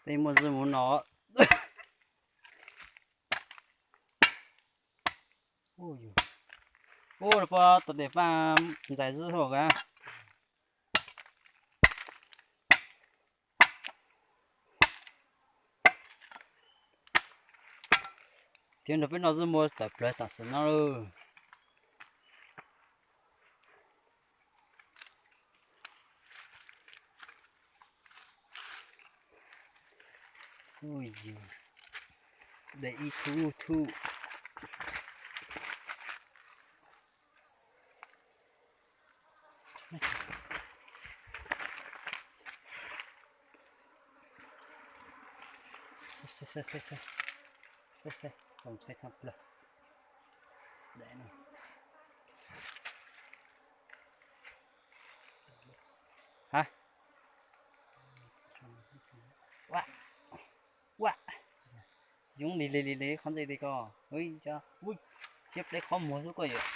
Peb muaj zij mus no. Ub, pog tom tes faj ntxais zij hauv ka. Thiab nrog peb noj zij mus tawm plaws tam sim no lauj. Ub, de ib thub thub. Ha, ua, ua, yoov li li li li qhov ntxij li ko. Ub, cov, ub, thiab pleb qhov muag xwb koj yom.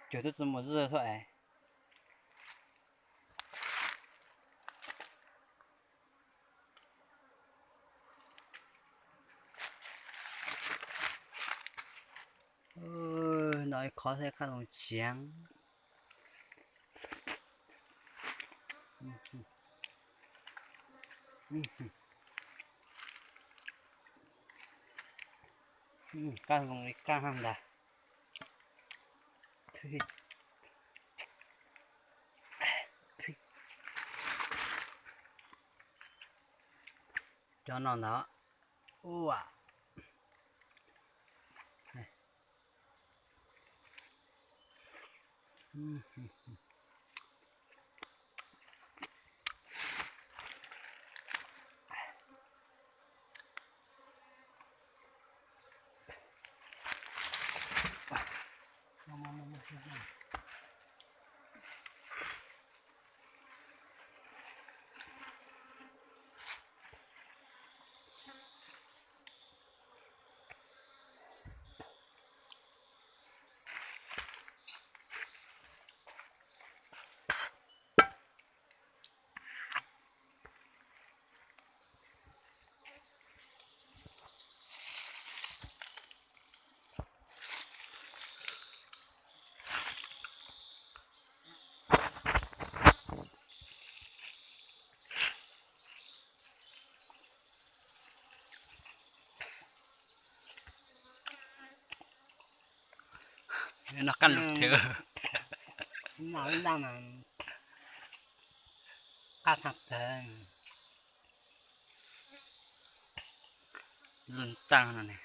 Cuag twb tsis muaj zij thiab es. No ib qhov thiab, qab zoo tsiav. Qab zoo li qab ntag. Cov no ntag. Ua, No qab lug thwv. No ib ntaj mas qab thaaj tawg. Zoo taag no ne.